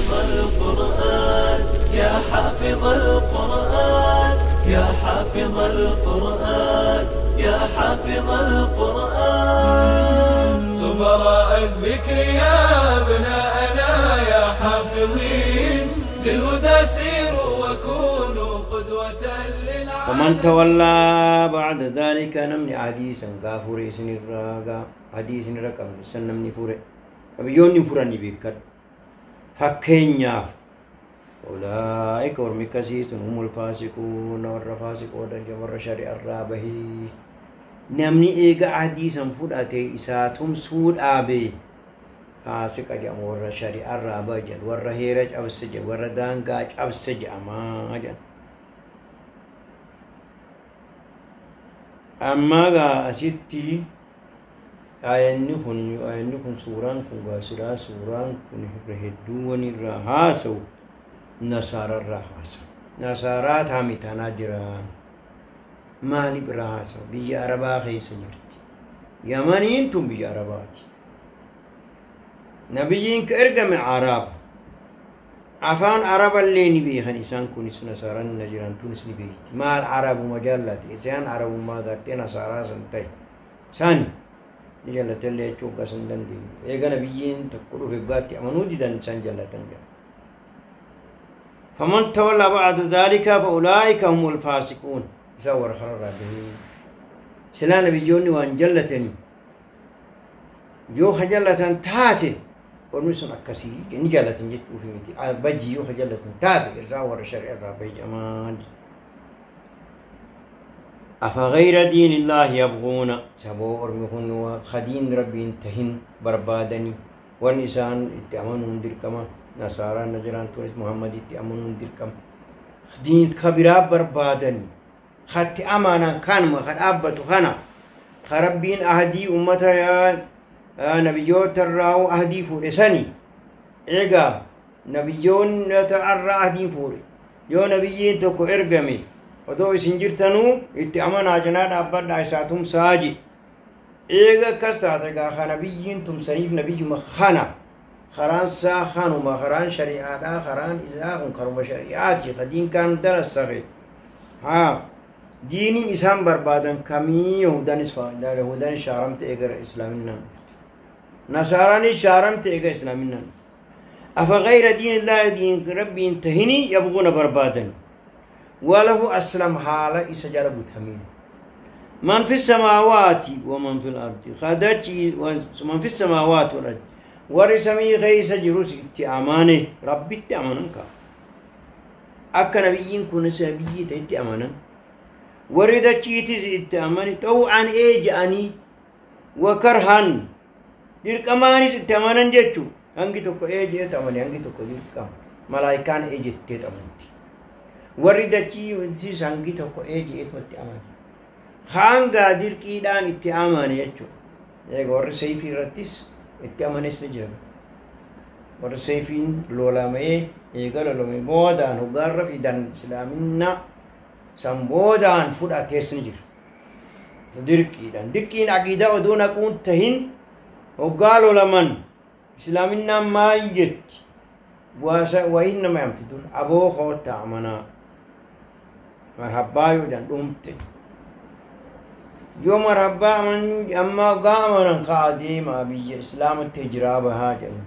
حافظ القرآن، يا حافظ القرآن، يا حافظ القرآن، يا حافظ القرآن. سفراء الذكر يا أبناءنا يا حافظين، للهدى سيروا وكونوا قدوة للعالمين. ومن تولى بعد ذلك نمني حديثا كافر إسن الراغا حديث رقم سنمني فوري أبيوني فوراني بيكر فكينيا أولئك ورمي كسيت هم الفاسقون والرفاسقون جمر شرع الرابه نمني إيغا حديثا فوراتي إساتهم سود آبي فاسق جمر شرع الرابه جل والرهيرج أبسج والردانقاج أبسج أما جل. أما asitti aayanni kun suuraan kun gaasiraa suuraan kun irra hedduu wanirraa haasawu nasaararraa haasawu. Nasaaraa taami tanaa jiraan maaliif irraa haasawu? Biyya Arabaa keessa jirti. Yamaniin tun biyya Arabaati. Nabiyyiin ka ergame Araba. Afaan Araballee ni beekan isaan kunis nasaaraan na jiran tunis ni beekti. Maal Arabuma jaallate isaan Arabummaa gartee nasaaraa san ta'e san ni jaallatallee jechuu akkas hin dandeenyu. Eega nabiyyiin tokko dhufe gaatti amanuu didan isaan jaallatan jedha. فمن تولى بعد ذلك فأولئك هم الفاسقون. إسان warra kararraa bahee silaa nabiyyoonni waan jallatanii yoo ka jallatan taate ormi sun akkasii ni jaallatan jechuufi miti. Bajji yoo ka jallatan taate isaan warra shari'a irraa bahe jamaan. أفغير دين الله يبغون سبو أرمي هن خدين ربي انتهن بربادني والإنسان اتأمنون دركما نصارى نجران توريس محمد اتأمنون دركما دين كبيرا بربادني خدت أمانا كان ما خد أبتو خنا خربين أهدي أمتا يا نبيوت الراو أهدي فورساني إيغا نبيون ترى أهدي فوري يو نبيين تكو إرقمي odoo isin jirtanuu itti amanaa cinaa dhaabbadhaa isaa tumsaa je. Eega akkas taate gaafa nabiyyiin tumsaniif nabiyyuma kana karaan isaa kanuma karaan shari'aadhaa karaan isaa kun karuma shari'aati kadiin kaan darassafe haa diiniin isaan barbaadan kamii yahudanis yahudanis shaaramte eega islaaminaan dhufte nasaaraanis shaaramte eega islaaminaan dhufte. Afa gayra diinillaahi diin rabbiin tahinii yabguuna barbaadan وله أسلم حالة إسجال بوتامين من في السماوات ومن في الأرض خدتي ومن في السماوات والأرض ورسمي غيس جروس اتأمانه ربي اتأمانك أكا نبيين كون سبيي تأمانا وردتي اتأماني تو عن إيجاني وكرهن ديرك أماني اتأمانا جتشو أنكي توكو إيجي اتأماني أنكي توكو ديرك ملايكان إيجي تأمانتي وردتي ونسي سانجي توكو إيجي إتمتي أماني خانغا dirqiidhaan itti amane jechuudha. Egaa warri seefii irrattis itti amanes ni jira. Warri seefiin lolamee eega lolame boodaan hoggaarra fidan islaaminaa san boodaan fudhatees ni jira. Dirqiidhaan. Dirqiin aqiidaa odoo naquun tahin hoggaa lolaman islaaminaan maal jetti? Wayiin nama yaamti dur aboo koota amanaa. Marhabbaa yoo jedhan dhumte. Yoo marhabbaa amma hoggaa amanan ka'a deemaa biyya islaamatti hijiraa bahaa jedhan.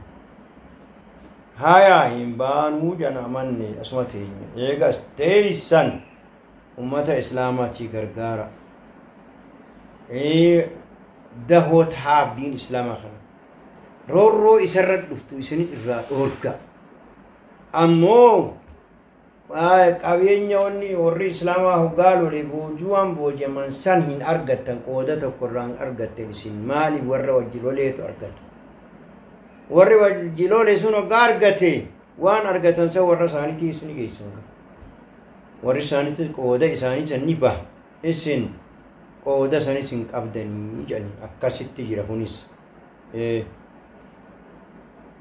Hayaa hin baanuu jedhan amanne asuma teenya. Eegas teessan ummata islaamaatii gargaara. Dahoo tahaaf diin islaamaa kana. Roorroo isarra dhuftu isinit irraa dhoorga. Ammoo qabeenya wanni warri islaamaa hoggaa lole boojuwaan boojaman san hin argattan qooda tokko irraa hin argattan isin maaliif warra wajji loleetu argata. Warri wajji lole sun hoggaa argate waan argatan san warra isaaniitii isin geessan. Warri isaaniitii qooda isaanii san ni baha isin qooda san isin qabdanii jedhan akkasitti jira kunis.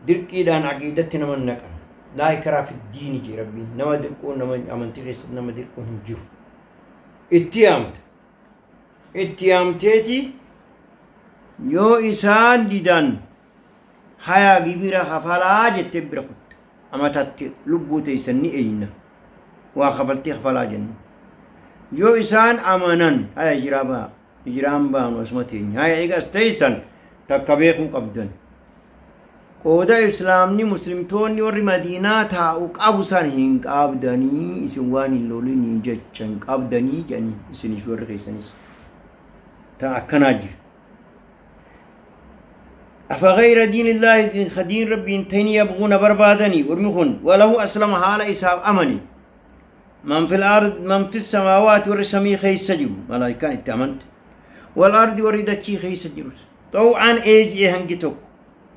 Dirqiidhaan aqiidatti nama naqan. لا إكراه في الدين جي ربي نما دركو نما أمنتي خيس نما دركو هنجو اتيامت اتيامتي يو إنسان ديدان حيا غبيرة خفالا جت برخت Amatatti lubbuu teessan ni eeyna. Waa kafaltii kafalaa jenna. Yoo isaan amanan haya hijiraa baha. Hijiraan baanu asuma teenya. Haya eegas teessan takka beekuu qabdan. Qooda islaamni muslimtoonni warri Madiinaa taa'u qabu san hin qabdanii isin waan hin lolinii jecha hin qabdanii jedhanii isiniif warri keessanis. Ta akkanaa jira. أفغير دين الله خدين ربي انتني يبغون بربادني ورمخون وله أسلم حال إسحاق أمني من في الأرض من في السماوات والسمي خيس سجوا ملائكة اتأمنت والأرض وردتشي خيس سجوا طوعا إيجي هنجتك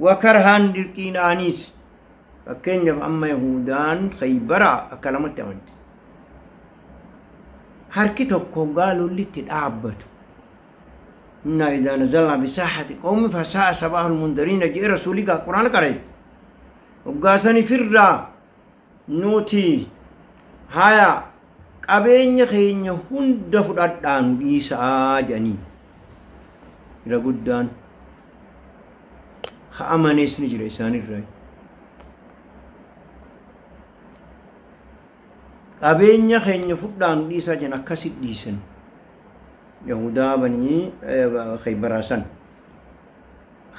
وكرهان دركين آنيس فكين أما يهودان خيبرا أكلمت أمنت حركتك قالوا اللي تتعبت إنا إذا نزلنا بساحة قوم فساء صباح المنذرين جاء رسولك القرآن قرأت وقاسني فرا نوتي هيا qabeenya keenya hunda fudhadhaa nu dhiisaa jedhanii irra guddaan ha'amanees ni jira isaanirraa. Qabeenya keenya fudhaa nu dhiisaa jedhan akkasit dhiisan. Yahudaa banii Khaybaraa san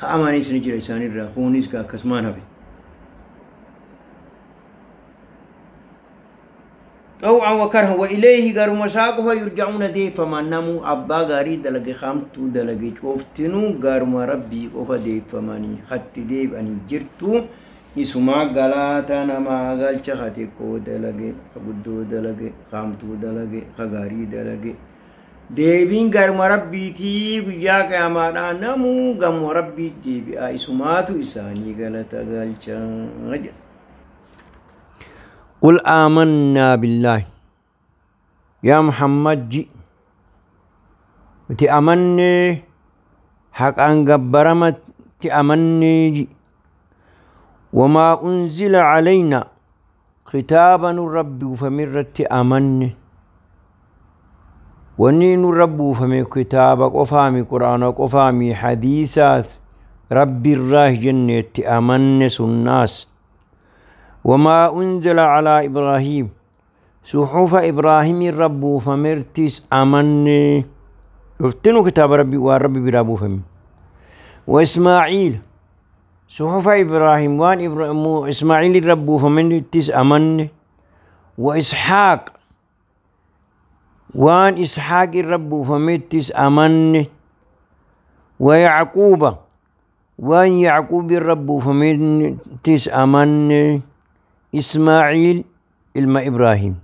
ha'amanees ni jira isaanirraa kunis akkasumaan hafe. طوعا وكرها وإليه غير مساقه يرجعون دي فما نمو أبا غاري دلقي خامتو دلقي شوفتنو غير ما ربي قفا دي فماني خط دي أني جرتو يسمع غلاتا نما غالش خاتي كو دلقي خبدو دلقي خامتو دلقي خغاري دلقي ديبين غير ما ربي تي بياك يا ما نمو غم ربي دي بي إسماتو إساني غلاتا غالش. قل آمنا بالله يا محمد جي تأمني حق أن قبرمت تأمني جي وما أنزل علينا خطابا الرب فمرت تأمني ونين الرب فمن كتابك وفامي قرآنك وفامي حديثات ربي الراه جنة تأمني الناس وما أنزل على إبراهيم صحف إبراهيم الرب فمرتس أمني افتنوا كتاب ربي والرب برابو فمي وإسماعيل صحف إبراهيم وان إسماعيل الرب فمرتس أمني وإسحاق وان إسحاق الرب فمرتس أمني ويعقوب وان يعقوب الرب فمرتس أمني إسماعيل إلما إبراهيم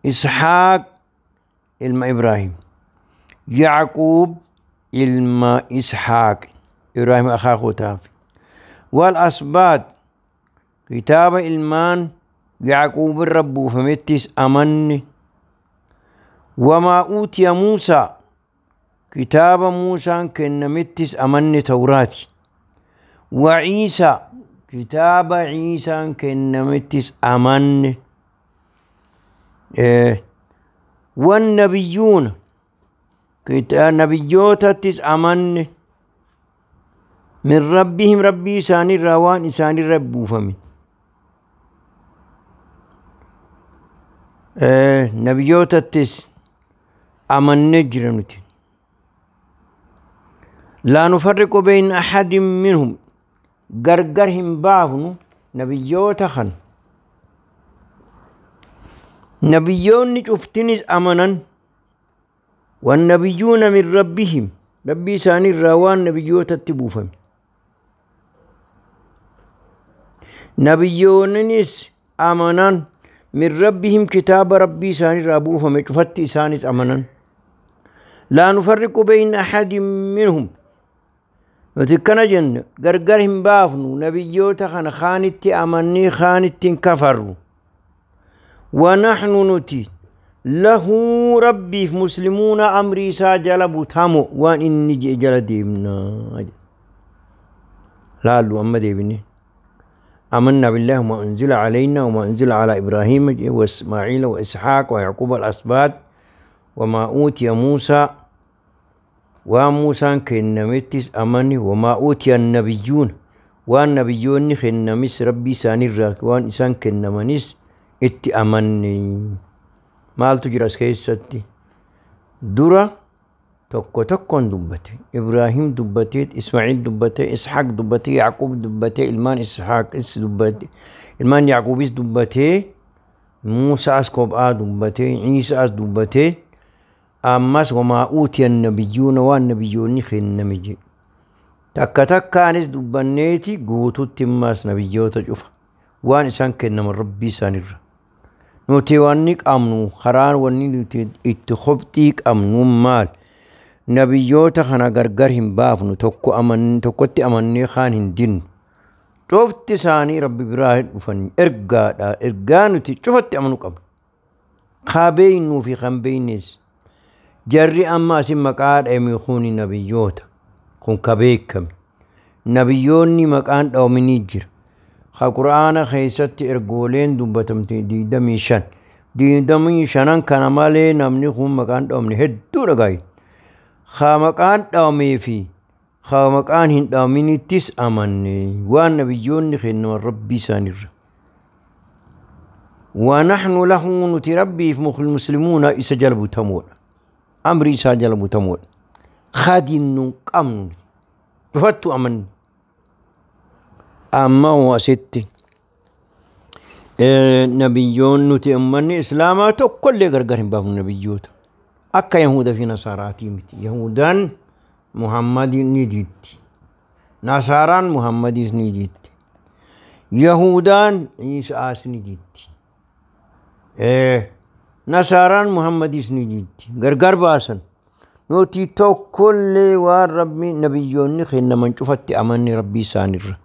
إسحاق إلما إبراهيم يعقوب إلما إسحاق إبراهيم أخاه تافي والأسباط كتاب إلمان يعقوب الرب فمتس أمني وما أوتي موسى كتاب موسى كن متس أمني توراتي وعيسى كتاب عيسى كنمتس أمن والنبيون كتاب نبيوتتس أمن من ربهم ربي ساني روان إساني ربو فمن نبيوتتس أمن نجرمتي لا نفرق بين أحد منهم gargar hin baafnu nabiyyoota kan nabiyyoonni cuftinis amanan wannabiyyuuna min rabbihim rabbii isaaniirraa waan nabiyyootatti buufame nabiyyoonnis amanan min rabbihim kitaaba rabbii isaaniirraa buufame cufatti isaanis amanan laa nufarriqu bayna ahadin minhum nuti akkana jennu gargar hin baafnu nabiyyoota kana kaanitti amannii kaanitti hin kafarru ونحن نتي له ربي في مسلمون أمري ساجل بوتامو وان إني جل ديمنا لا لو أما ديبني آمنا بالله وما أنزل علينا وما أنزل على إبراهيم وإسماعيل وإسحاق ويعقوب الأسباط وما أوتي موسى وموسى كنمتس أمني وما أوتي النبيون Waan nabiyyoonni kennamis rabbii isaaniirraa waan isaan kennamanis itti amanne. Maaltu jira as keessatti? Dura tokko tokkoon dubbate. Ibraahim dubbatee, Ismaaciil dubbatee, Ishaaq dubbatee, Yaaqub dubbatee, ilmaan Ishaaqis dubbatee, ilmaan Yaaquubis dubbatee, Muusaas kophaa dubbatee, Iisaas dubbatee, ammas wamaa uutiya nabiyyuuna waan nabiyyoonni kenname jedhe. Takka takkaanis dubbanneeti guututti immaas nabiyyoota cufa. Waan isaan kennaman rabbii isaanirra. Nuti wanni qabnu karaan wanni nuti itti qobxii qabnu maal? Nabiyyoota kana gargar hin baafnu tokkotti amannee kaan hin dinnu. Cufti isaanii rabbi biraa dhufan ergaadha. Ergaa nuti cufatti amanuu qabna. Kaa beeynuu fi kan beeynes. Jarri amma asin maqaa dhahame kuni nabiyyoota. Kun ka beekame. Nabiyyoonni maqaan dhawamanii jira. Ka Qur'aana keessatti ergooleen dubbatamte 25. 25 kana malee namni kun maqaan dhawamne hedduu dhagaayi. Ka maqaan dhawamee fi ka maqaan hin dhawaminittis amanne waan nabiyyoonni kennaman rabbii isaanirra. ونحن له نتربي في المسلمون إسا جلبوا تمور أمري إسا جلبوا تمور خادين أمن تفتوا أمن أما هو ستي نبيون نتي أمني إسلاما كل غرغرهم باب نبيوت أكا يهودا في نصاراتي متي يهودان محمد نديت نصاران محمد نديت يهودان عيسى نديت نصاران محمد نديت غرغر باسن نوتي تو كل وار ربي نبيون خنا من شفت أمني ربي سانر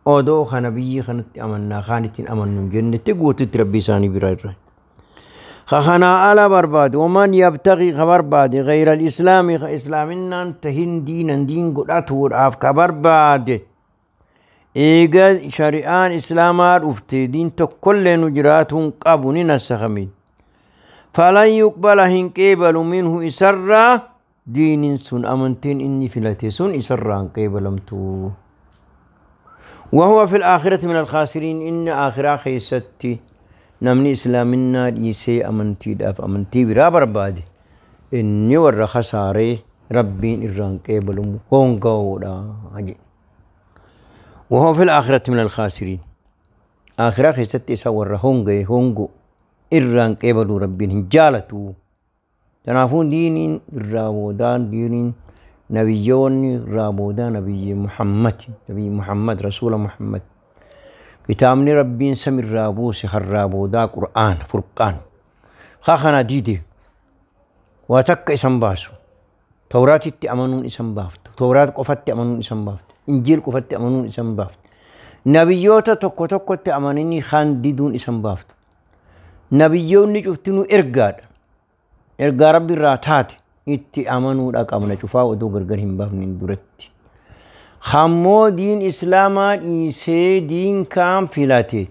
odoo kana biyyi kanatti amannaa kaanittiin amannu hin jennetti guututti rabbi isaanii bira irra. Kanaa ala barbaade waman yabtaqii ka barbaade gayra islaamii ka islaaminaan tahin diinan diin godhatuudhaaf ka barbaade eega shari'aan islaamaa dhufte diin tokkollee nu jiraatuun qabu ni nasakame. Falan yuqbala hin qeebalu minhu isarraa diinin sun amantiin inni filate sun isarraa hin qeebalamtu. وهو في الآخرة من الخاسرين إن آخرة خيستي نمني إسلامنا ديسي أمنتي داف أمنتي برا بربادي إني ور خساري ربين إران قبلهم هون قولا وهو في الآخرة من الخاسرين آخرة خيستي سور هونغ هونغو إران قبلوا ربين هنجالتو تنافون دينين الرابودان دينين نبيون رابودا نبي محمد نبي محمد رسول محمد كتابني ربين سمر رابوس خرابودا قرآن فرقان خاخنا ديدي واتك اسم باسو توراة أمنون اسم بافت توراة قفت أمنون اسم بافت إنجيل قفت أمنون اسم بافت نبيوتا توكو توكو أمنيني خان ديدون اسم بافت نبيون نجفتنو إرقاد إرقا ربي راتاتي itti amanuudha qabna cufaa odoo gargar hin baafne duratti. Hammoo diin islaamaa dhiisee diin kaan filate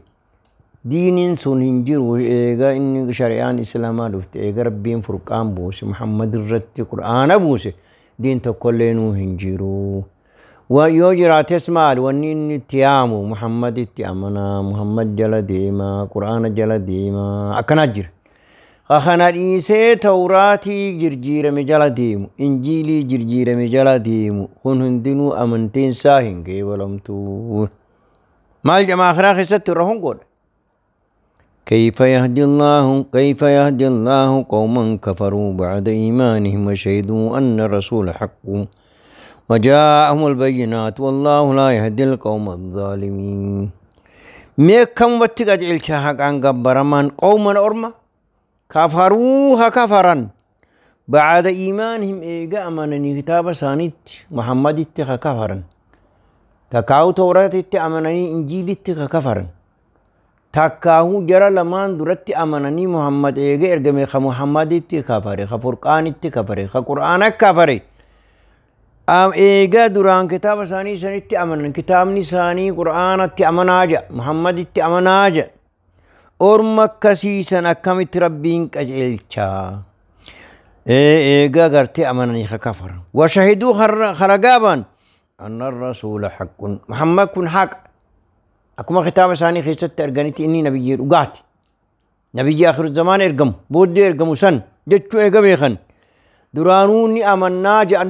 diiniin sun hin jiru eega inni shari'aan islaamaa dhufte eega rabbiin furqaan buuse Muhammad irratti qur'aana buuse diin tokkollee nuu hin jiru. Yoo jiraates maal wanni inni itti yaamu Muhammad itti amanaa Muhammad jala deemaa qur'aana jala deemaa akkanaa jira. Kana dhiisee tawraatii jirjiirame jala deemu, injiilii jirjiirame jala deemu, kun hundinuu amantiin isaa hin qeebalamtu. Maal jedhama akhiraa keessatti irra hongoodha. كيف يهدي الله كيف يهدي الله قوما كفروا بعد إيمانهم وشهدوا أن الرسول حق وجاءهم البينات والله لا يهدي القوم الظالمين. ميكم واتقاج حق عن قبرمان قوما أرما كفروها كفرا بعد إيمانهم إيجا أمانني كتاب سانيت محمد اتخا كفرا تكاو توراة أمانني إنجيل اتخا كفرا تكاو جرى لمان درت أمانني محمد إيجا إرقمي خا محمد اتخا كفر خا فرقان اتخا كفر خا قرآن كفر أم إيجا دران كتاب ساني سانيت أمانني كتابني ساني قرآن اتأمناجا محمد اتأمناجا orma akkasiisan akkamitti rabbiin qajeelchaa eegaa gartee amananii kafaran washahiduu haragaaban أن الرسول حق محمد كن حق أكما خطاب ثاني خيست أرغنيتي إني نبي رقات نبي آخر الزمان إرقم بودي إرقم سن جتشو إرقم يخن درانوني أمنا جأن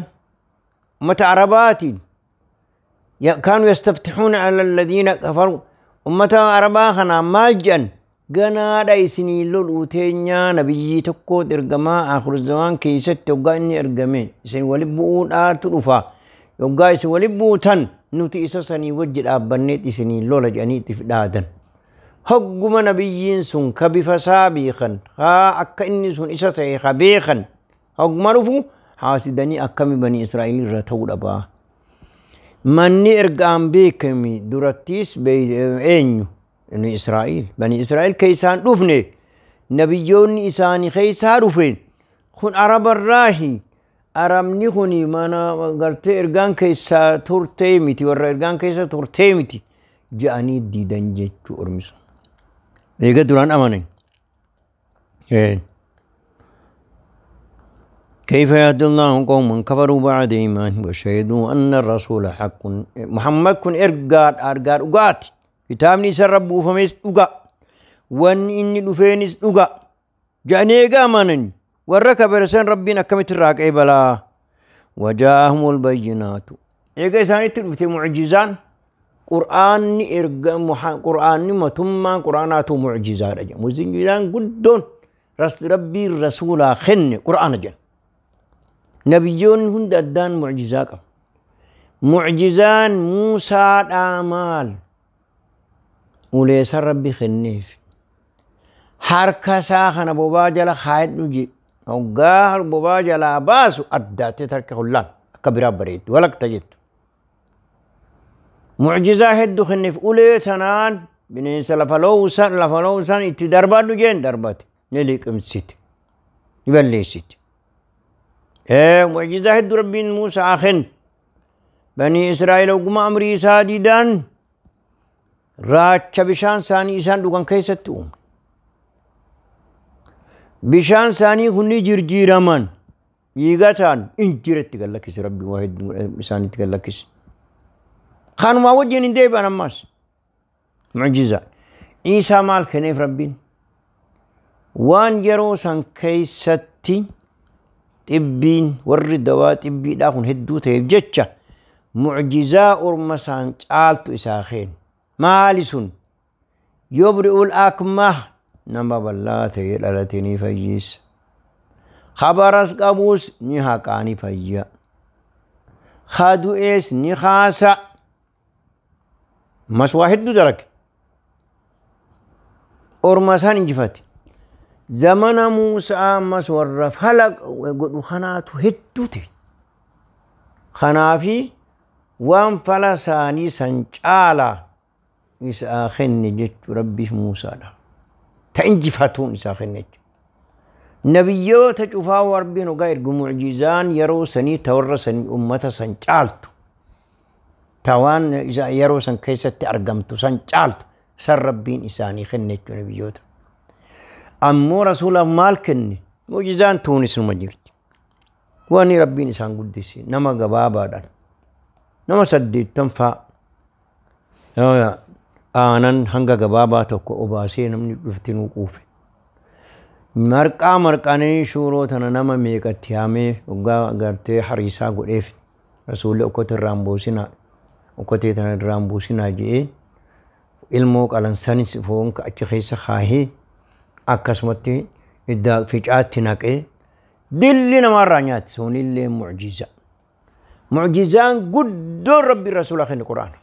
أمة عرباتي كانوا يستفتحون على الذين كفروا أمة عربا خنا مالجأن ganaadha isinii loluu teenyaa nabiyyii tokko ergamaa akhiru zamaan keessatti hoggaa inni ergame isin wali bu'uudhaatu dhufa hoggaa isin wali buutan nuti isa sanii wajji dhaabbanneet isinii lola jedhanii itti dhaadan. Hogguma nabiyyiin sun ka bifa isaa beekan haa akka inni sun isa ta'e ka beekan hogguma dhufu haasidanii akkami bani Israa'el irra ta'uu dhabaa. Manni ergaan beekame durattis eenyu? بني إسرائيل بني إسرائيل كيسان دفنه نبيون إساني خيسا دفن خن عرب الراهي عربني خني مانا قرت إرغان كيسا تورتيمتي ور إرغان كيسا تورتيمتي جاني ديدن جيتشو أرمسو ليقى دوران أمانين كيف يهدي الله قوما كفروا بعد إيمانهم وشهدوا أن الرسول حق محمد كن إرغان أرغان أغات kitaabni isa irra buufames dhuga wanni inni dhufeenis dhuga jedhanii eega amanan warra kabarsan rabbiin akkamitti irraa qeebalaa wajaahumul bayyinaatu eega isaanitti dhufte mucjizaan qur'aanni erga qur'aanni matummaan qur'aanaatu mucjizaadha jedha mucjizaan guddoon rabbiin rasuulaa kenne qur'aana jedha nabiyyoonni hunda addaan mucjizaa qaba mucjizaan muusaadhaa maal uleessa rabbi kenneef harka isaa kana bobaa jala kaayadhu jedhe hoggaa bobaa jalaa baasu addaattee harka hullaan akka biraa bareeddu walakta jettu. Mucjizaa hedduu kenneef ulee tanaan bineensa lafa loowusan itti darbaadhu jeen darbate ni liqimsite ni balleessite. Mucjizaa hedduu rabbiin Muusaa kenne banii Israa'el ogummaa amrii isaa diidaan raacha bishaan isaanii isaan dhugan keessatti uume. Bishaan isaanii kunni jirjiiraman dhiigataan injiratti gallakkise rabbi waa hedduu isaanitti gallakkise. Kanumaa wajjin hin deebi'an ammas. Mucjiza. Iisaa maal kenneef rabbiin? Waan yeroo san keessatti xibbiin warri dawaa xibbiidhaa kun hedduu ta'eef jecha mucjizaa orma isaan caaltu isaa kenne. Maali sun yubri'ul akmah nama bal'aa ta'ee dhalate ni fayyisa. Khabaras qabuus ni haqaa ni fayya. Kadu'ees ni kaasa. Mas waa hedduu dalage. Orma isaan injifate. Zamana Muusaa ammas warra falaq godhu kanaatu hedduu ta'e. Kanaafi waan fala isaanii san caalaa isaa kenne jechuu rabbiif Muusaadha. Ta injifatuun isaa kenne jechuudha. Nabiyyoota cufaa rabbiin ogaa ergu mucjizaan yeroo sanii ta warra sanii ummata san caaltu. Ta waan yeroo san keessatti argamtu san caaltu san rabbiin isaanii kenne jechuudha nabiyyoota. Ammoo rasuulaaf maal kenne mucjizaan tuunis numa jirti. Wanni rabbiin isaan guddise nama gabaabaadhaan nama 80 fa'a aanan hanga gabaabaa tokko obaasee namni dhufti nuu quufe. Marqaa marqanii shuuroo tana nama meeqatti haamee hoggaa gartee hariisaa godheef rasuulli okkotee irraan buusinaa okkotee tana irraan buusinaa jedhee ilmoo qalansanis foon achi keessa kaahee akkasumatti iddaa ficaatti naqee dilli namaarraa nyaatti sunillee mucjiza. Mucjizaan guddoon rabbi rasuula kenne quraana.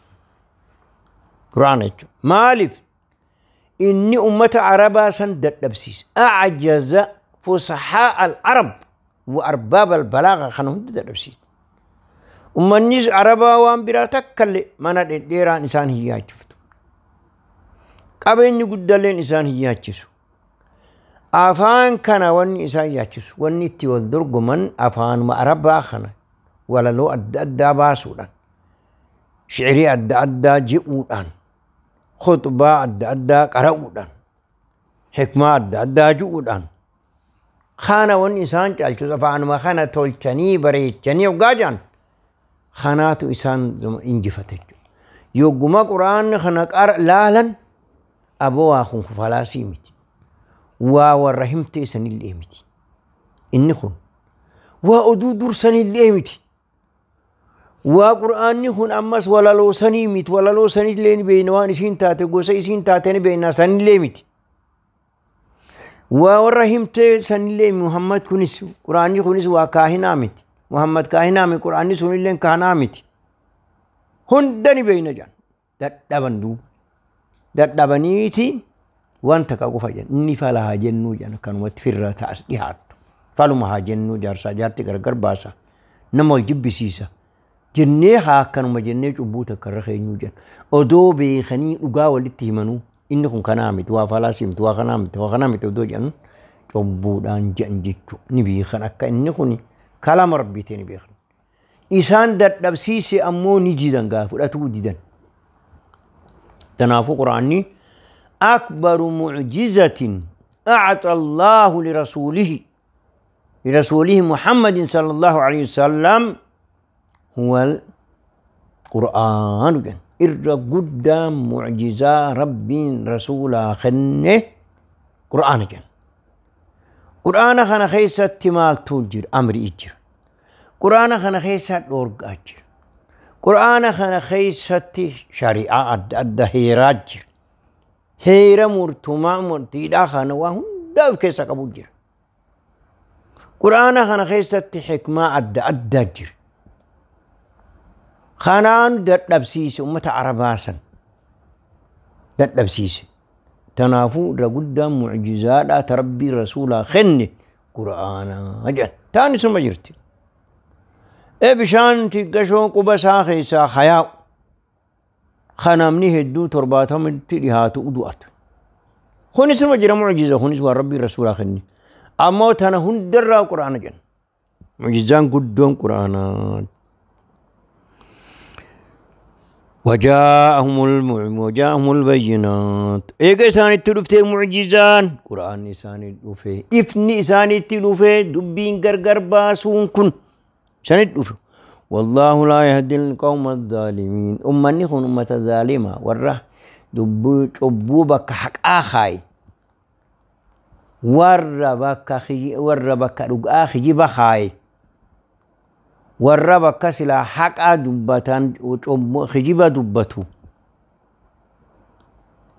Quraana jechuudha. Maaliif? Inni ummata Arabaa san dadhabsiise. Ajaza fusahaa al-Arab wa arbaab al-balaaga kana hunda dadhabsiise. Ummanni Arabaa waan biraa takkallee mana dhedheeraan isaan hin yaachiftu. Qabeenyi guddalleen isaan hin yaachisu. Afaan kana wanni isaan yaachisu wanni itti wal dorgoman afaanuma Arabaa kana walaloo adda addaa baasuudhaan shi'irii adda addaa je'uudhaan khutbaa adda addaa qara'uudhaan hikmaa adda addaa je'uudhaan kana wanni isaan caalchisu afaanuma kana tolchanii bareechanii hoggaa jiran Kanaatu isaan injifate jechuudha. Yogguma quraanni kana laalan aboo waa kun falaasii miti. Waa warra himtee sanillee miti. Inni kun waa oduu dursanillee miti. Waa qur'aanni kun ammas walaloo sanii miti. Walaloo sanillee ni beekna waan isiin taate gosa isiin taate ni beekna sanillee miti. Waa warra himtee sanillee Muhammad kunis qur'aanni kunis waa kaahinaa miti. Muhammad kaahinaa miti qur'aanni sunillee kaahinaa miti. Hunda ni beekna jedhan. Dadhaban duuba. Dadhabaniiti wanta ka qofa jedhan. Inni fala haa jennuu jedhan akkanumatti firra ta'as dhiyaattu. Faluma haa jennuu jaarsaa jaarti gargar baasa. Nama wal jibbisiisa. Jennee haa akkanuma jennee cubbuu takka irra keenyuu jedhan. Odoo beekanii dhugaa walitti himanuu inni kun kanaa miti waa falaasii miti waa kanaa miti waa kanaa miti odoo jedhan cubbuudhaan jedhan jechuudha. Ni beekan akka inni kun kalaama rabbiitii ni beekan. Isaan dadhabsiise ammoo ni didan gaa fudhatuu didan. Kanaafuu quraanni akbaru mucjizatin أعطى الله لرسوله محمد صلى الله عليه وسلم هو القرآن. إرى قدام معجزة ربي رسولا خنه قرآن جن. قرآن خنا خيسة تمال توجر أمر إجر. قرآن خنا خيسة دورق أجر. قرآن خنا خيسة شريعة أدى هيراجر. هيرا مرتما مرتيدا خنا وهم داف كيسة قبوجر. قرآن خنا خيسة حكمة أدى أدى خانان dadhabsiise ummata Arabaa san dadhabsiise. Tanaafuu irra guddaan mucjizaadhaa ta rabbii rasuulaa kenne qura'aanaa jedhan. Taan isuma jirti. Bishaan xiqqashoon quba isaa keessaa hayaa'u. Kanamni hedduu 70tti dhihaatu du'atu. Kunis isuma jira mucjiza kunis waan rabbii rasuulaa kenne. Ammoo tana hundarraa qura'aana jedhan. Mucjizaan guddoon qura'aanaa. وجاءهم البينات. إيجا إساني تلوفته معجزان قرآن إساني تلوفه إفني إساني تلوفه دبين غرغر باسون كن إساني تلوفه. والله لا يهدي القوم الظالمين. أمني خون أمة الظالمة وره دبو بك حق آخاي ورّا بك رقاخي جبخاي warra bakka silaa haqa dubbatan kijiba dubbatu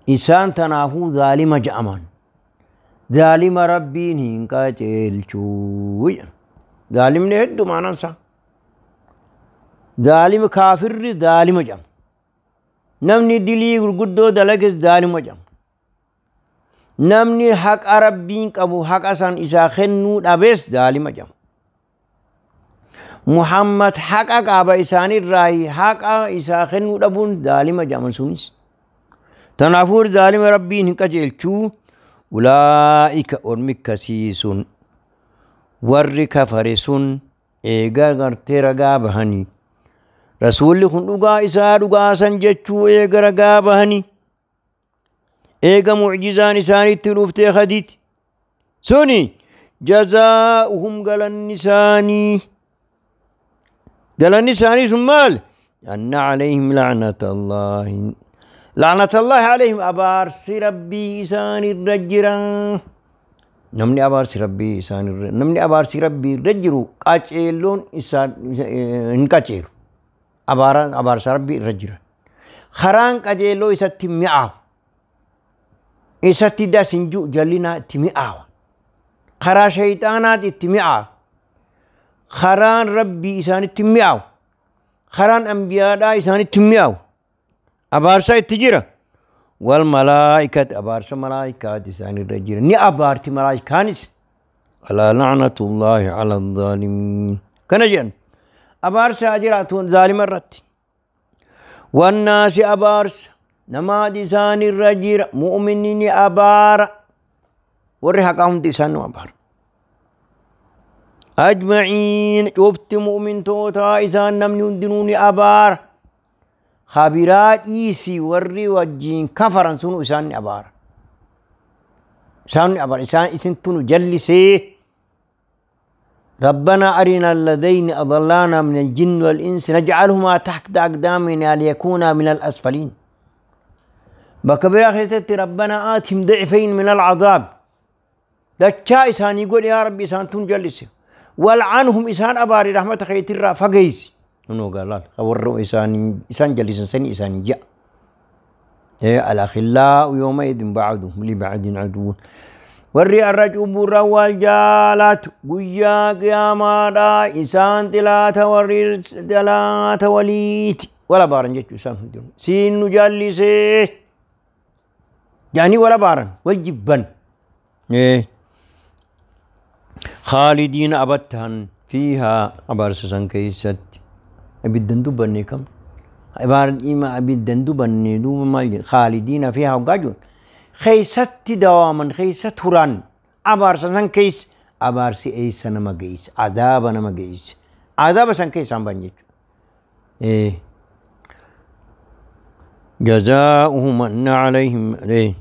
isaan tanaafuu zaalima je'aman. Zaalima rabbiin hin qajeelchuu. Zaalimni hedduu maanaan isaa. Zaalima kaafirri zaalima jedhama. Namni dilii gurguddoo dalages zaalima jedhama. Namni haqa rabbiin qabu haqa san isaa kennuu dhabees zaalima jedhama. Muhammad haqa qaba isaanirraa haqa isaa kennuu dhabuun zaalima jedhaman sunis. Tanaafuu zaalima rabbiin hin qajeelchuu. Ulaa'ika ormi akkasii sun warri kafare sun eega gartee ragaa bahanii rasuulli kun dhugaa isaa dhugaa san jechuu eega ragaa bahanii eega mucjizaan isaanitti dhuftee hadiiti suni jazaa'uhum galanni isaanii galanni isaanii sun maal? Anna alayhim la'natallaahi la'natallaahi alayhim abaarsi rabbii isaanirra jira. Namni abaarsi rabbii isaanirra namni abaarsi rabbii irra jiru qaceelloon isaan hin qaceelu. Abaaraan abaarsa rabbii irra jira. Karaan qajeeloo isatti mi'aawu. Isatti das hin jiru jallinaa itti mi'aawa. Karaa shayxaanaati itti mi'aawa. Karaan rabbii isaanitti mi'aawu. Karaan ambiyaadhaa isaanitti mi'aawu. Abaarsa itti jira. Wal malaa'ikat abaarsa malaa'ikaati isaanirra jira. Ni abaarti malaa'ikaanis. Alaa la'natullaahi ala zaalimiin. Kana jedhan. Abaarsa jiraatuun zaalima irratti. Wannaasi abaarsa namaati isaanirra jira. Mu'minni ni abaara. Warri haqaa hundi isaan nu abaara. Ajma'iin cufti mu'mintootaa isaan namni hundinuu ni abaara. Kabiraa dhiisii warri wajjiin kafaran sunu isaan ni abaara. Isaan ni abaara. Isaan isin tunu jallisee ربنا أرنا الذين أضلانا من الجن والإنس نجعلهما تحت أقدامنا ليكونا من الأسفلين. بكبر آخرتي ربنا آتهم ضعفين من العذاب. دچا إسان يقول يا ربي إسان تنجلس والعنهم إسان أباري رحمة خيتر فقيس. إنه قال لا خوروا إسان إسان جلس سني إسان جاء. الأخلاء يومئذ بعضهم لبعض عدو. warri arra cubburra wal jaalatu guyyaa qiyaamaadha isaan xilaata warri xilaata waliiti wala baaran jechuu isaan hundinuu siin nu jallisee jedhanii wala baaran wal jibban khaalidiina abattan fiihaa abaarsa san keessatti abiddan dubbanne kam abiddan dubbanne duuba maal jedhe khaalidiina fiihaa hoggaa jiru خيست دواما خيست هران أبارس سن كيس أبارس أيس نما جيس عذاب نما جيس عذاب سن كيس عم بنجيت إيه جزاؤهم أن عليهم إيه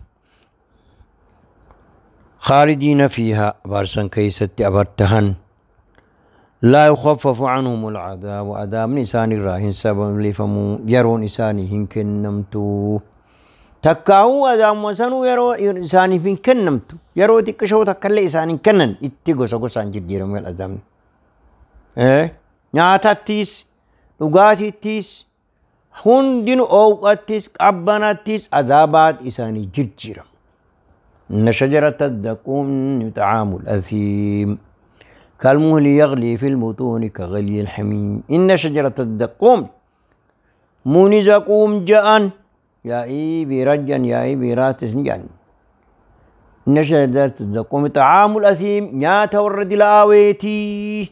خالدين فيها أبارس كيست أبرتهن لا يخفف عنهم العذاب وعذاب نسان الراهن سبب لفمو يرون إسانهن كنمتو takkaa'uu adaamuma sanuu yeroo isaaniif hin kennamtu yeroo xiqqishoo takkallee isaan hin kennan itti gosa gosaan jijjiiramu adaamni. Nyaatattis dhugaatittis hundinuu oowwattis qabbanattis azaabaat isaanii jijjiiramu. إن شجرة الزقوم طعام الأثيم كالمهل يغلي في البطون كغلي الحميم. إن شجرة الزقوم موني زقوم جاءن يا إيبي رجا يا إيبي راتس نجان. إن شجرة الزقوم طعام الأثيم يا تورد الآويتي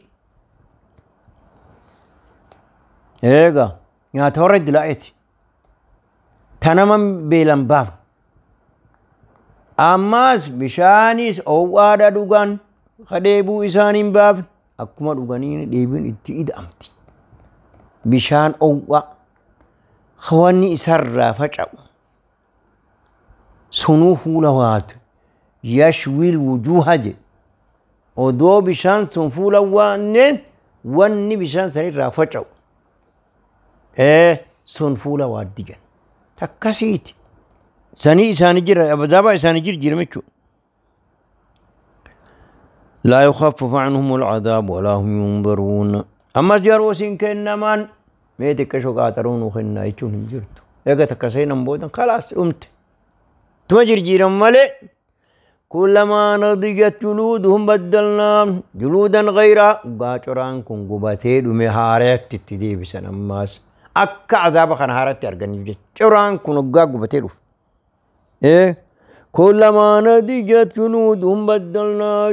إيغا يا تورد الآويتي تنمم بيلنباب أماس بشانيس أو آدا دوغان خديبو إسانين باب أكما دوغانين ديبين إتئد أمتي بشان أو خواني إسرّا فجأة سنو فولوات يشوي الوجوه جي ودو بشان سن فولوانين واني بشان سنرّا فجأة إيه سن فولوات ديجن تكسيت سني إساني جير أبزابا إساني جير جير ميتشو لا يخفف عنهم العذاب ولا هم ينظرون. أما زيارو سين كنمان mee xiqqashoo qaaxaruu nuu kennaa jechuun hin jirtu. Eega takka seenan boodan khalaas dhumte. Tuma jirjiiran malee kullamaa nadijat juluuduhum baddalnaa juluudan ghayraa gaacoraan kun gubatee dhume haaratti itti deebisan ammaas akka azaaba kana haaratti arganiif jecha coraan kun hoggaa gubatee dhufe. Kullamaa nadijat juluuduhum baddalnaa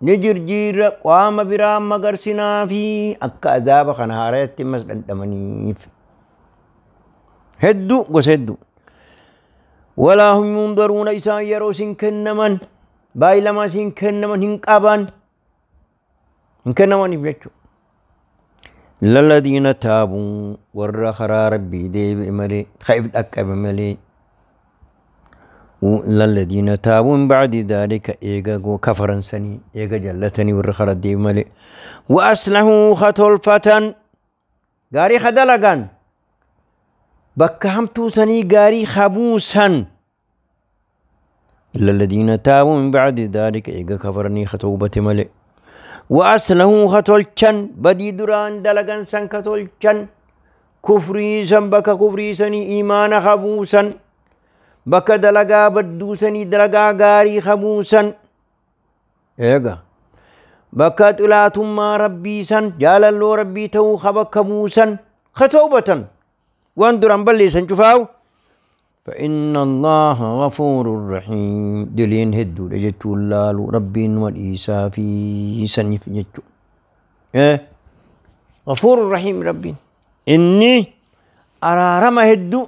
ni jirjiirra qaama biraa magarsinaa fi akka azaaba kana haaratti ammas dhandhamaniif. Hedduu gosa hedduu. Walaa hum yundaruuna isaan yeroo isin kennaman baay'ilama isin kennaman hin qaban hin kennamaniif jechuudha. Laladiina taabuu warra karaa rabbii deebi'e malee ka'if dhaqqabe malee للذين تابوا من بعد ذلك إيجا كفرا سني إيجا جلتني والرخرة دي ملي وأصلحوا خطلفة غاري خدلقان بكهمتو سني غاري خبوسا للذين تابوا من بعد ذلك إيجا كفرني خطوبة ملي وأصلحوا خطلشن بدي دران دلقان سن خطلشن كفري سن بك كفري سني إيمان خبوسا bakka dalagaa badduusanii dalagaa gaarii habuusan eega bakka xilaatummaa rabbiisan jaalalloo rabbii ta'uu bakka buusan katawbatan waan duraan balleessan cufaawu فإن الله غفور رحيم دلين هدو لجتو اللالو ربين والإيسا في سنف جتو إيه غفور رحيم ربين إني أرى رمى هدو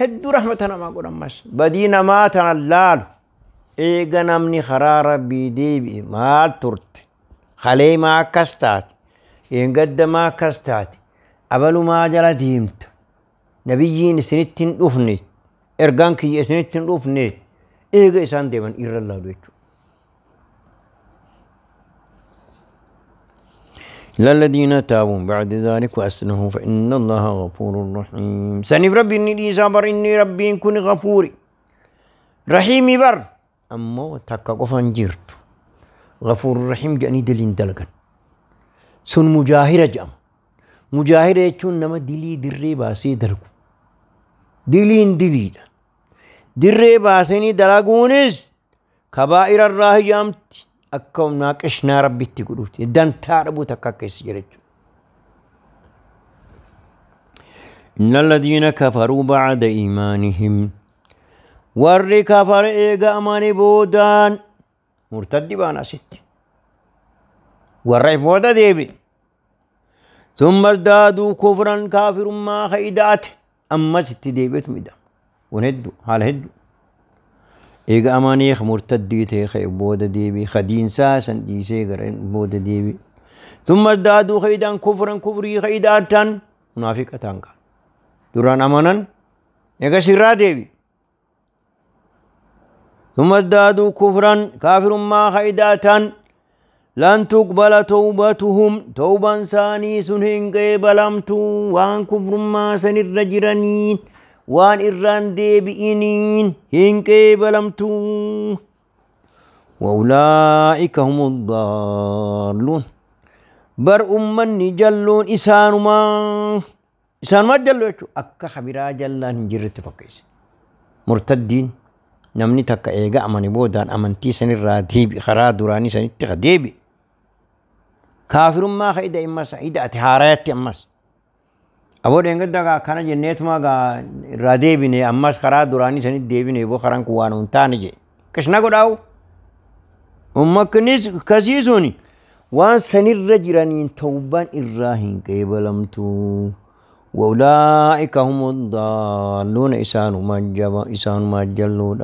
هدو رحمتنا ما قول أمس بدينا ما تنلال إيغا نمني خرارة بيدي ما ترت خلي ما كستات إن ما كستات أبلو ما جلديمت نبيين سنتين أفني إرغان كي سنتين أفني إيغا إسان ديمان إير الله دويتو. إلا الذين تابوا بعد ذلك وأصلحوا فإن الله غفور رحيم. سنف ربي إني لي صبر إني ربي كن غفوري رحيم بر أما تكا قفان جرت غفور رحيم جاني دلين دلقا سن مجاهرة جام مجاهرة يچون نما دلي دري باسي درقو دلين دلي دري باسيني دلقونس كبائر الراه جامت أكوم ناقشنا ربي تقولوت دان تعربو تكاكيس جرج. إن الذين كفروا بعد إيمانهم ور كفر إيغا أماني بودان مرتد بانا ست ور بودا ديبي ثم ازدادوا كفرا كافر ما خيدات أما ست ديبت مدام وندو حال هدو إيغا أماني مرتدي تي بودا ديبي خدين ساسا ديسي غرين بودا ديبي ثم ازدادوا خيدان كفرا كفري خيداتان منافقة كان دوران أمانا إيغا سرا ديبي ثم ازدادوا كفرا كافر ما خيداتان لن تقبل توبتهم توبا ساني سنهن قبلمتو وان كفر ما سنر جرانين وان إران ديبئنين هن قبلمتو وأولئك هم الضالون بر أمني جلون إسانما إسانما جلو أكا خبرا جلان جرت فكيس مرتدين namni takka eega amane boodaan amantii sanirraa deebi karaa duraanii sanitti ka deebi kaafirummaa ka ida immas ida ati haarayatti ammas aboo dheengadda gaa akkana jenneetuma gaa irraa deebine ammas karaa duraanii sanitti deebine boo karaan kun waan hin taane jee qishna godhaawu ummaknis kasii suni waan sanirra jiraniin tawbaan irraa hin qeebalamtu. وأولئك هم الضالون إسان ما إسان ما جلوا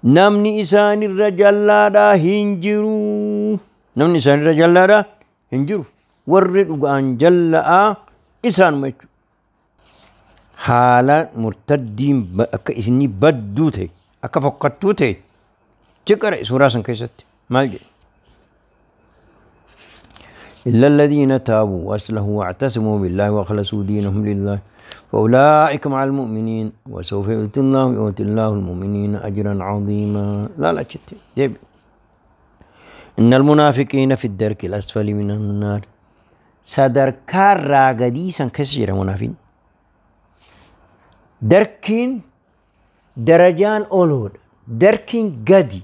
نمني إسان الرجال لا هنجرو نمني إسان الرجال لا هنجرو ورد أن جل إسان ما حالا مرتدين إسني بدوته أكفقتوته تقرأ سورة سنكيست مالجي إلا الذين تابوا وأصلحوا واعتصموا بالله وأخلصوا دينهم لله فأولئك مع المؤمنين وسوف يؤتي الله المؤمنين أجرا عظيما. لا لا شت إن المنافقين في الدرك الأسفل من النار صدركار راغديسا كثير منافقين دركين درجان أولود دركين قدي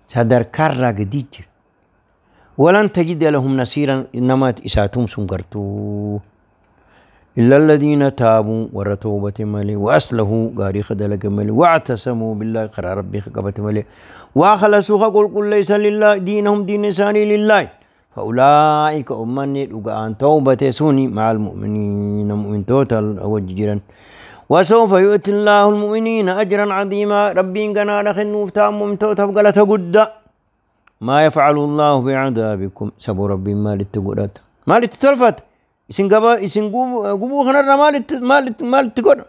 صدركار راغديج ولن تجد لهم نصيرا إنما إساتهم سنقرتو إلا الذين تابوا ورتوبة ملي وأسلهوا قاري خدلك ملي واعتصموا بالله قرار ربي خقبة ملي وأخلصوا قل قل ليس لله دينهم دين إنساني لله فأولئك أمني لقاء توبة سوني مع المؤمنين مؤمن توتال وجيرا وسوف يؤتي الله المؤمنين أجرا عظيما ربي قنا نخن نفتام مؤمن توتال قلت قد ما يفعل الله بعذابكم سبو ربي ما للتقرات ما للتلفت إسن قبا إسن قبو خنرنا ما للتقر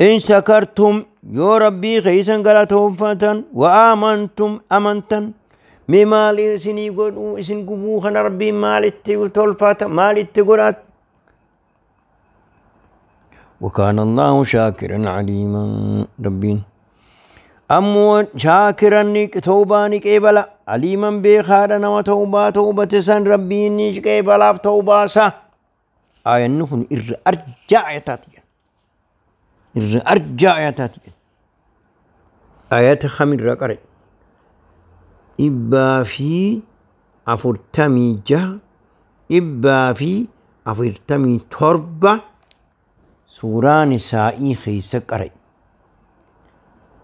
إن شكرتم يا ربي خيسا قلتهم فتن وآمنتم أمنتن مما لإسن يقولوا إسن قبو خن ربي ما للتلفت ما للتقرات وكان الله شاكرا عليما ربي أمو شاكرا توباني كيبلا عليما بخارنا وتوبة توبة سن ربي كيبلا توبة سا آية نكون إر أرجع يتاتي إر أرجع يتاتي آيات خمر رقري إبا في أفرتمي جه إبا في أفرتمي تربة سورة نسائي خيسك أري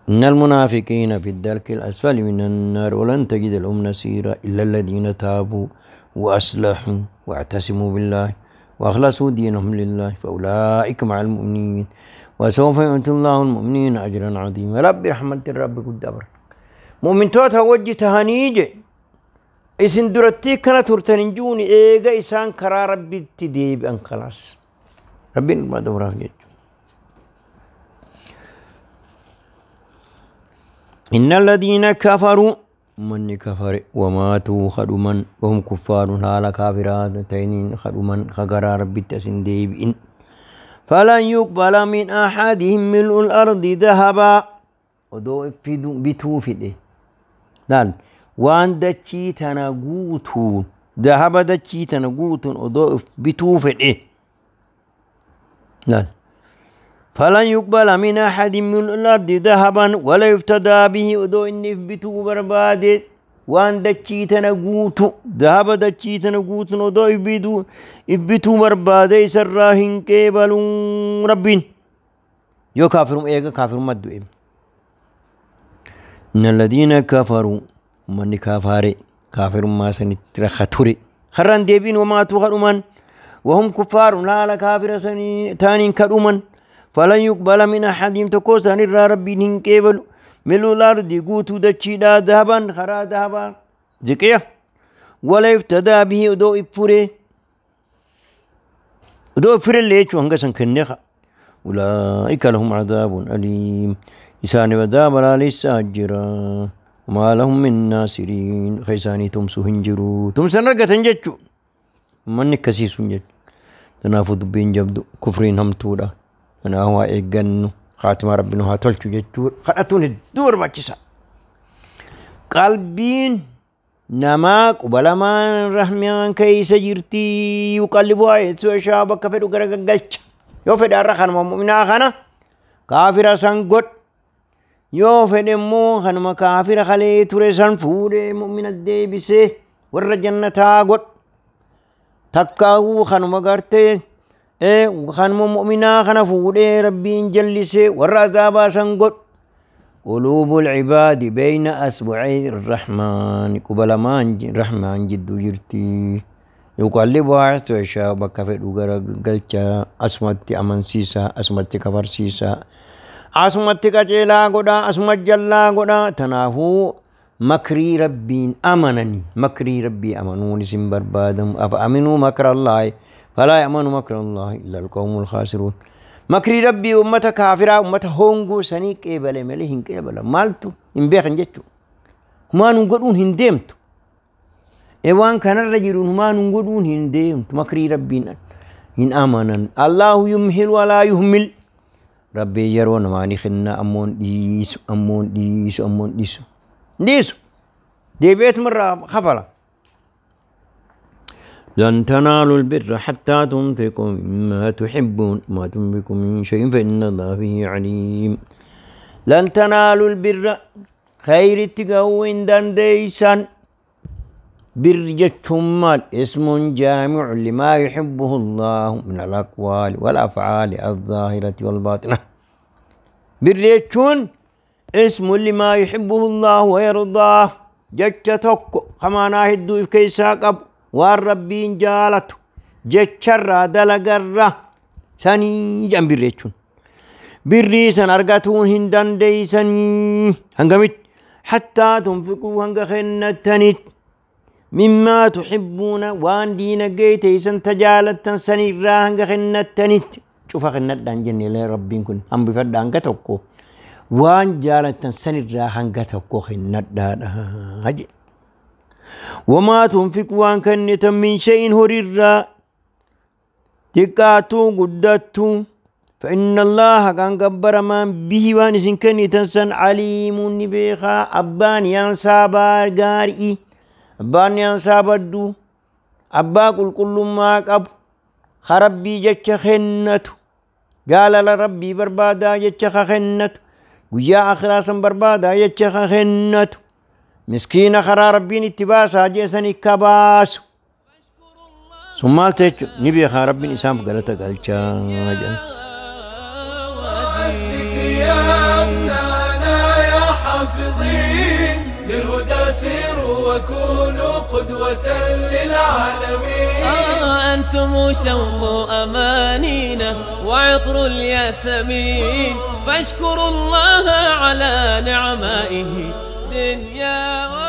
إن المنافقين في الدرك الأسفل من النار ولن تجد لهم نصيرا إلا الذين تابوا وأصلحوا واعتصموا بالله وأخلصوا دينهم لله فأولئك مع المؤمنين وسوف يؤتي الله المؤمنين أجرا عظيما. ربي رحمة الرب قد أبر مؤمن توتا وجه تهانيج إسن درتي كانت ترتنجوني إيجا إسان كرا ربي تديب أن خلاص ربي ما دوراه. إن الذين كفروا من كفر وماتوا خدما وهم كفار حال كافرات تينين خدما خقرا ربي تسنديب فلن يقبل من أحدهم ملء الأرض ذهبا ودو بتو فيه دال وان دچي تنغوتون ذهب دچي تنغوتون ودو بتو فيه دال فلن يقبل من أحد من الأرض ذهبا ولا يفتدى به ودو إني بتو برباد وان دچي تنغوتو ذهب دچي تنغوتون ودو إبتو برباد سراهن كيبلون ربين يو كافرهم إيغا كافرهم مدو إيم إن الذين كفروا من كافر كافر ما سنترختوري خران ديبين وماتوا خرمان وهم كفار لا لا كافر تانين كرمان فلن يقبل من أحدهم تكوسان الرا ربي ننكبل ملو الأرض قوتو دتشيدا ذهبا خرا ذهبا ذكية ولا يفتدى به ودو إفري ودو إفري اللي يتشو هنقسن كنخا أولئك لهم عذاب أليم إسان وذاب لا ليس أجرا وما لهم من ناصرين خيساني تمسو هنجرو تمسن رقة هنجتشو من كسيس هنجتشو تنافذ بين جبدو كفرين هم تودا أنا هو إيجن خاتم ربنا هاتولتو جتور خلتون الدور باتشسا قلبين نما قبل ما رحمان كيس جرتي يقلبوا يسوع شابك كفر وقرقلش يوفد الرخن ومؤمنا خنا كافر سنقط يوفد مو خنما كافر خلي ترسن فور مؤمن الديبسه ور جنة قط تكاو خنما قرتي خنما مؤمنا خنا فور ربي جلسه ور عذاب سنقط قلوب العباد بين أصبعي الرحمن قبل ما الرحمن جد جرتي يقلبها حيث يشاء بكفر وغرقلتا أسمت أمنسيسا أسمت كفرسيسا أسمت كجلا قدا أسمت جلا قدا تنافو مكري ربي أمنني مكري ربي أمنوني سنبر بادم أفأمنوا مكر الله فلا يأمن مكر الله إلا القوم الخاسرون مكري ربي أمة كافرة أمة هونغو سني كيبل ملي هن كيبل مالتو إن بيخن جتو ما نقولون هندمتو إيوان كان الرجل ما نقولون هندمت مكري ربي إن آمنا الله يمهل ولا يهمل ربي يرون ما نخنا أمون ديس أمون ديس أمون ديس ديس دي بيت مرة خفلة لن تنالوا البر حتى تنفقوا مما تحبون ما تنفقوا من شيء فإن الله به عليم لن تنالوا البر خير تقوين دنديسا بر جتهم اسم جامع لما يحبه الله من الأقوال والأفعال الظاهرة والباطنة بر جتهم اسم لما يحبه الله ويرضاه جتتك كما ناهدو كيسا قب والربين جالته جتشرا دلقرة سني جنب بريتشون بريسن أرقاتون هندان ديسن هنقمت حتى تنفقوا هنق خنتنت مما تحبون وان دين جيتيسن تجالتن سني را هنق خنتنت شوف خنتن جني لي ربين كن هم بفرد هنق توكو وان جالتن سني را هنق توكو خنتن هجي وما تنفقوا عن كنة من شيء هرر تكاتو قدتو فإن الله كان كبر من به وانس كنة سن عليم نبيخا أبان ينسى بارغاري أبان ينسى بدو أبا كل كل ما كب خربي جتش خنتو قال لربي بربادا جتش خنتو ويا أخراسا بربادا جتش خنتو مسكين خرا ربي اتباسا جيسني كباس ثم تج نبي خا ربي إنسان فقالت قالت يا أبناءنا يا حافظين للهدى سيروا وكونوا قدوة للعالمين أنتم شوق أمانينا وعطر الياسمين فاشكروا الله على نعمائه دنيا.